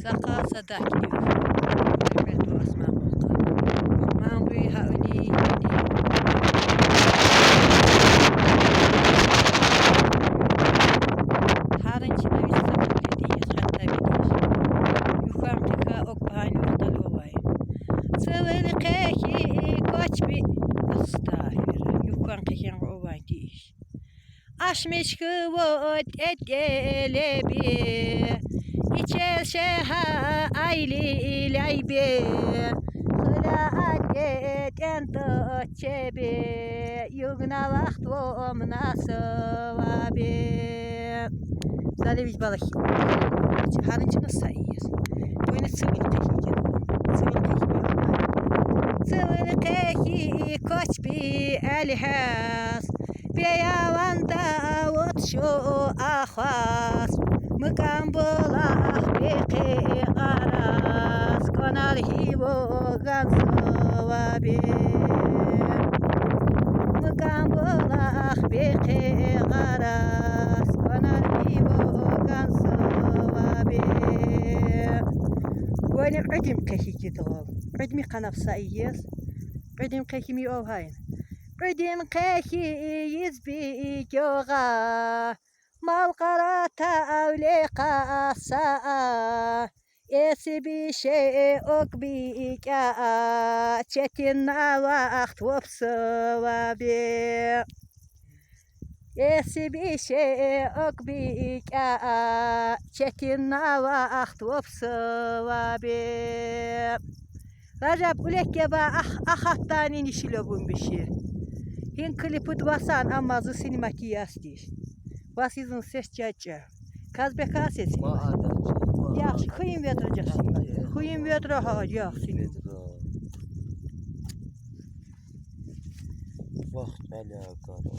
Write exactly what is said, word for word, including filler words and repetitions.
Saka sadak yiyor. Belki asma bulka. Man bu ha öyle yedi. Harın çime bir sakın dedi. Hatta bir de. Yukarı tıka ok bahane ortalığı var. Sıvır keki koç bir. Estağfirullah. Yukarı keki o var diye. Aşmış kıvıt et gelebi. İçer şeha ayli ilaybi. Hıla adet en tut çebi. Yugna vaxt vom nasıl abi. Zaleviç balık. Hanıncını sayıyız. Böyle sıvır keki. Sıvır keki. Sıvır keki koç bir elhas. Beyavanda ot şu ahvas. Mıkan bulak beki aras. Konar hivo gan sıvabi. Mıkan bulak beki aras. Konar hivo gan sıvabi. Böyle ödüm keki gidi ol. Ödüm kanapsa iyiyiz. Ödüm keki mi ol hayın. Ödüm keki yiz bir yoga. Malqara tavle qasa. Esi bir şey ok bir ka. Çetin vaxt vopsıva bir. Esi bir şey ok bir ka. Çetin vaxt vopsıva bir. Rajab ulekke ba ah ah hatta nini şilo bun bir şey. Hin kliput vasan amma zı sinemati yastiş. Vasizin ses çaça. Kazbeka sesi. Yaxşı, kıyım vedro cahsin. Kıyım vedro ha cahsin. Vaxt alakalı.